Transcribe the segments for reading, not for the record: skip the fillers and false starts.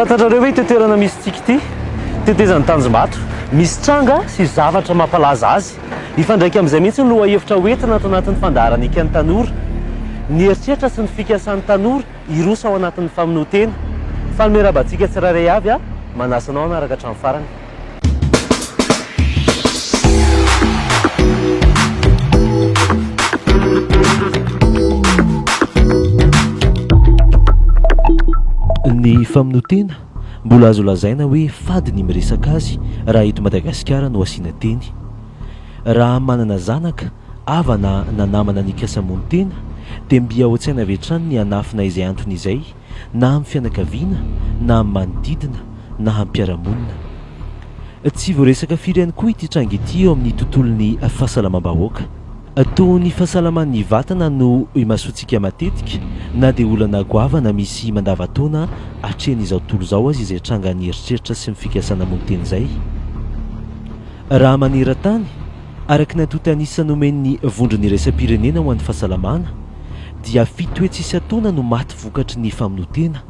Fantatrareo ve ity toerana misy antsika ity? Tetezan'i Tanjombato. Misy tranga sy zavatra mampalaza azy. Mifandraika amin'izay mihitsy ny lohahevitra hoentina ato anatin'ny fandaharana Ikan'ny Tanora. Ny eritreritra sy ny fikasan'ny tanora hiroso ao anatin'ny famonoan-tena. Faly miarahaba antsika tsirairay avy aho, manasa anao hanaraka hatramin'ny farany. Ny famonoan-tena, mbola azo lazaina hoe fady ny miresaka azy raha eto Madagasikara no asiana teny. Raha manana zanaka, havana na namana nikasa hamono tena dia mby ao an-tsaina avy hatrany ny hanafina izay antony izay na amin'ny fianakaviana na amin'ny manodidina na hampiara-monina. Tsy voaresaka firy ihany koa ity tranga ity eo amin'ny tontolon'ny fahasalamam-bahoaka. Toa ny fahasalaman'ny vatana no imasoantsika matetika na dia olana goavana misy mandavantaona atrehin'izao tontolo izao aza izay trangan'ny eritreritra sy ny fikasana hamono tena izay. Raha maneran-tany, araka ny antontan'isa nomen'ny Vondrona Iraisam-pirenena ho an'ny Fahasalamana, dia fito hetsy isan-taona no maty vokatry ny famonoan-tena.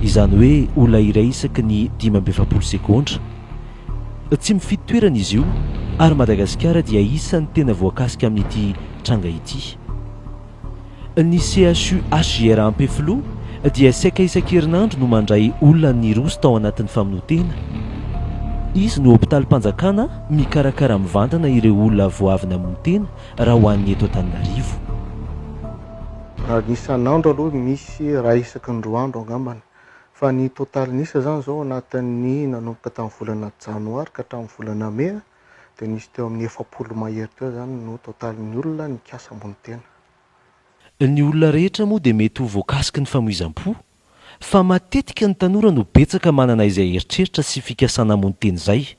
Izany hoe olona iray isaky ny 45 segondra. Tsy mifidy toerana izy io ary Madagasikara dia isan'ny tena voakasika amin'ity tranga ity. Ny CHU HJRA Ampefiloha dia saika isan-kerinandro no mandray olona niroso tao anatin'ny famonoan-tena. Izy no hopitalim-panjakana mikarakara mivantana ireo olona vao avy namono tena raha ho an'ny eto Antananarivo. Raha ny isan'andro aloha misy iray isaky ny roa andro angambany. Fa ny totalin'isa izany izao anatin'ny nanomboka tamin'ny volana janoary ka hatramin'ny volana mey dia nisy teo amin'ny 40 mahery teo izany no totalin'ny olona nikasa hamono tena. Ny olona rehetra moa dia mety ho voakasiky ny famoizam-po, fa matetika ny tanora no betsaka manana izay eritreritra sy fikasana hamono tena izay.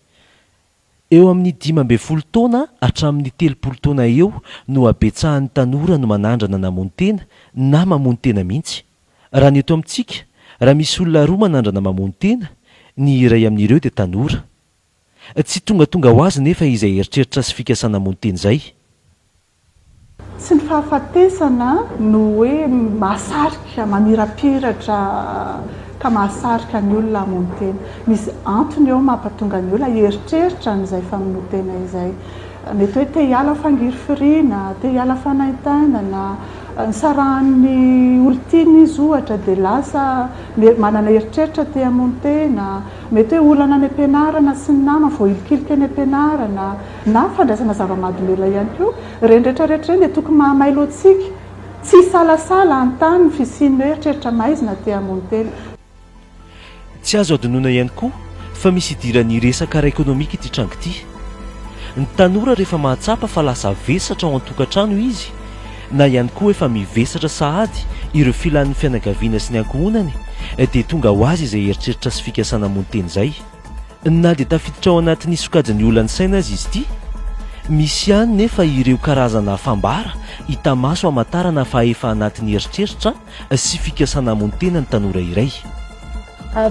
Eo amin'ny 15 taona hatramin'ny 30 taona eo no habetsahan'ny tanora no manandrana namono tena na mamono tena mihitsy. Raha ny eto amintsika, raha misy olona roa manandrana mamono tena, ny iray amin'ireo dia tanora. Tsy tongatonga ho azy nefa izay eritreritra sy fikasana hamono tena izay. Tsy ny fahafatesana no hoe mahasarika, mamirapiratra ka mahasarika ny olona hamono tena. Misy antony eo mampatonga ny olona hieritreritra an'izay famonoan-tena izay. Mety hoe te hiala fangirifiriana, te hiala fanaintainana, nisarahan'ny olon-tiany izy ohatra dia lasa manana eritreritra te hamono tena, mety hoe olana any am-pianarana sy ny namany, voahilikilika any am-pianarana, na fandraisana zava-mahadomelina ihany koa. Ireny rehetra rehetra ireny dia tokony mahamailo antsika tsy hisalasala hanontany ny fisian'ny hoe eritreritra maizina te hamono tena. Tsy azo adinoina ihany koa fa misy idiran'ny resaka ara-ekonomika ity tranga ity. Ny tanora rehefa mahatsapa fa lasa vesatra ao an-tokantrano izy na ihany koa efa mivesatra sahady ireo filan'ny fianakaviana sy ny ankohonany dia tonga ho azy izay eritreritra sy fikasana hamono tena izay. Na dia tafiditra ao anatin'ny sokajin'ny olan'ny saina aza izy ity, misy ihany nefa ireo karazana fambara hita maso hamantarana fa efa anatin'ny eritreritra sy fikasana hamono tena ny tanora iray.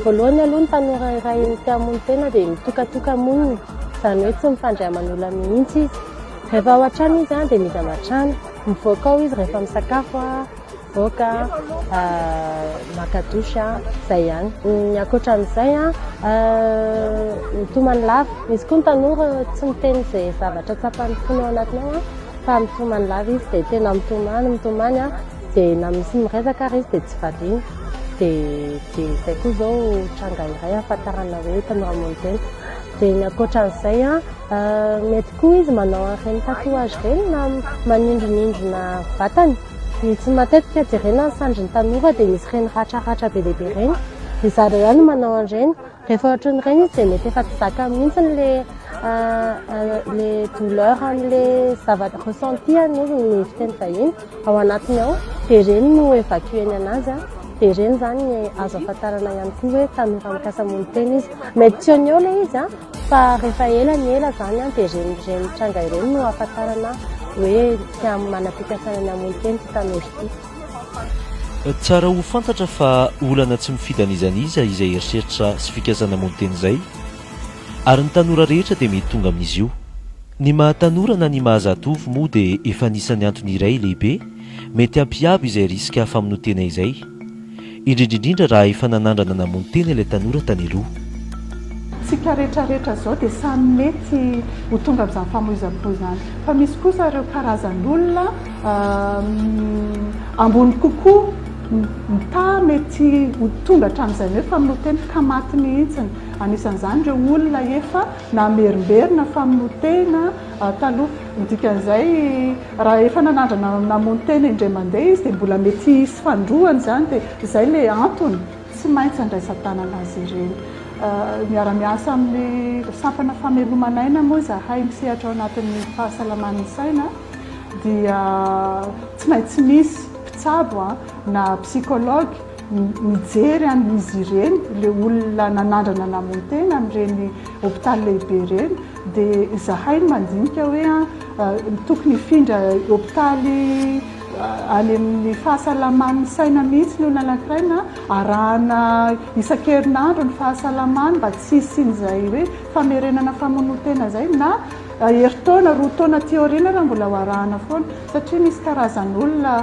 Voalohany aloha ny tanora iray te hamono tena dia mitokatoka-monina, izany hoe tsy mifandray aman'olona mihitsy izy. Rehefa ao an-trano izy dia midina an-trano, mivoaka ao izy rehefa misakafo. Mivoaka, maka douche, izay ihany. Ny ankoatran'izay, mitomany lava. Misy koa ny tanora tsy miteny izay zavatra tsapan'ny fony ao anatiny ao fa mitomany lava izy dia tena mitomany, mitomany dia na misy miresaka ary izy dia tsy valiana. Dia dia izay koa izao tranga iray ahafantarana hoe tanora mamono tena. Dia ny ankoatran'izay, mety koa izy manao an'ireny tatouage ireny na manindronindrona vatany. Misy matetika jerena ny sandrin'ny tanora dia misy ireny ratraratra be dia be ireny. Dia zareo ihany no manao an'ireny. Rehefa ohatran'ireny izy dia mety efa tsy zakany mihitsy le le douleur an'le zavatra ressenti any hozy ny fiteny vahiny ao anatiny ao. Dia ireny no évacuer-ny anazy. Dia ireny izany azo ahafantarana ihany koa hoe tanora mikasa hamono tena izy. Mety tsy eo no eo ilay izy an! Fa rehefa ela ny ela izany dia ireny ireny tranga ireny no ahafantarana hoe tsy manam-pikasana ny hamono tena ity tanora ity. Tsara ho fantatra fa olana tsy mifidy an'iza n'iza izay eritreritra sy fikasana hamono tena izay, ary ny tanora rehetra dia mety tonga amin'izy io. Ny maha tanora na ny maha zatovo moa dia efa anisan'ny antony iray lehibe mety hampiabo izay risque famonoan-tena izay. Indrindra indrindra raha efa nanandrana namono tena ilay tanora tany aloha. Tsika rehetra rehetra zao dia samy mety ho tonga amin'izany famoizam-po izany. Fa misy kosa ireo karazan'olona ambony kokoa mitaha mety ho tonga hatramin'izay hoe famonoan-tena ka maty mihitsy. Anisan'izany ireo olona efa namerimberina famonoan-tena taloha. Ny dikan'izay, raha efa nanandrana namono tena indray mandeha izy dia mbola mety hisy fandroany izany dia izay ilay antony tsy maintsy andraisan-tanana azy ireny. Miara-miasa amin'ny sampana fameloman'aina moa izahay misehatra ao anatin'ny fahasalaman'ny saina dia tsy maintsy misy mpitsabo na psychologue mijery an'izy ireny, ilay olona nanandrana namono tena amin'ireny hopitaly lehibe ireny dia izahay no mandinika hoe tokony hifindra hopitaly any amin'ny fahasalaman'ny saina mihitsy ny olona anankiray na arahana isan-kerinandro ny fahasalamany mba tsy hisian'izay hoe famerenana famonoan-tena izay na herintaona, roa taona aty aoriana raha mbola ho arahana foana satria misy karazan'olona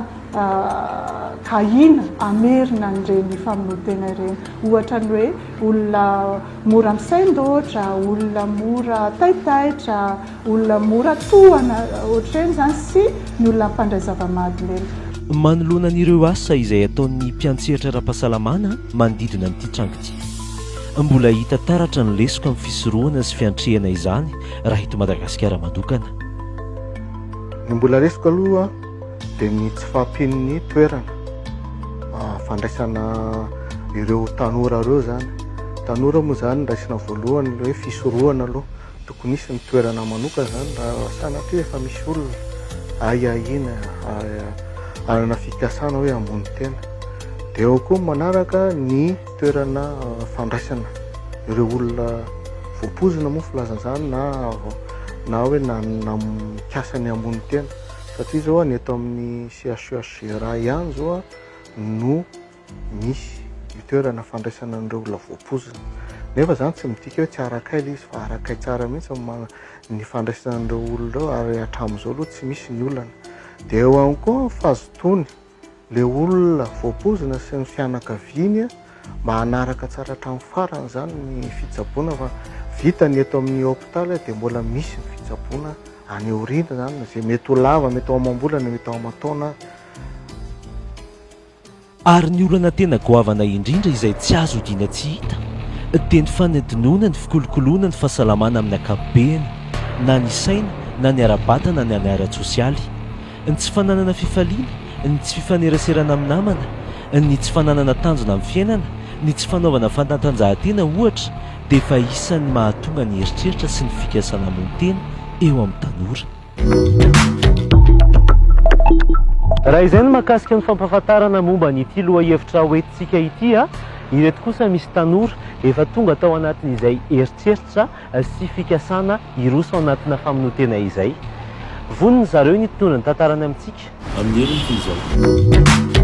ahiana hamerina an'ireny famonoan-tena ireny. Ohatra ny hoe olona mora misain-doatra, olona mora taitaitra, olona mora tohana, ohatr'ireny izany sy ny olona mpandray zava-mahadomelina. Manoloana an'ireo asa izay ataon'ny mpiantsehatra ara-pahasalamana manodidina an'ity tranga ity, mbola hita taratra ny lesoka amin'ny fisorohana sy fiantrehana izany raha eto Madagasikara manokana. Ny mbola lesoka aloha dia ny tsy fahampian'ny toerana fandraisana ireo tanora ireo izany. Tanora moa izany raisina voalohany ilay hoe fisorohana aloha, tokony hisy ny toerana manokana izany raha sanatria efa misy olona ahiahiana hanana fikasana hoe hamono tena. Dia eo koa ny manaraka ny toerana fandraisana ireo olona voapoizina moa filazana izany na na hoe na mikasa ny hamono tena. Satria zao ny eto amin'ny CHUHGRA ihany zao no misy io toerana fandraisana an'ireo olona voapoizina. Nefa zany tsy midika hoe tsy arakay ilay izy fa arakay tsara mihitsy ny fandraisana an'ireo olona ireo ary hatramin'izao aloha tsy misy ny olana. Dia eo ihany koa ny fahazotoany ilay olona voapoizina sy ny fianakaviany mba hanaraka tsara hatramin'ny farany izany ny fitsaboana fa vita ny eto amin'ny hopitaly dia mbola misy ny fitsaboana any aoriana izany izay mety ho lava, mety ho amam-bolana, mety ho aman-taona. Ary ny olana tena goavana indrindra izay tsy azo odiana tsy hita dia ny fanadinoana ny fikolokoloana ny fahasalamana amin'ny ankapobeny, na ny saina na ny ara-batana na ny ara-tsosialy. Ny tsy fananana fifaliana, ny tsy fifaneraserana amin'ny namana, ny tsy fananana tanjona amin'ny fiainana, ny tsy fanaovana fanatanjahantena ohatra dia efa isan'ny mahatonga ny eritreritra sy ny fikasana hamono tena eo amin'ny tanora. Raha izay no mahakasika ny fampahafantarana momba an'ity lohahevitra hoentintsika ity, ireto kosa misy tanora efa tonga tao anatin'izay eritreritra sy fikasana hiroso ao anatina famonoan-tena izay. Vonona zareo ny hitondra ny tantarany amintsika. Amin'ny heriny toy izao.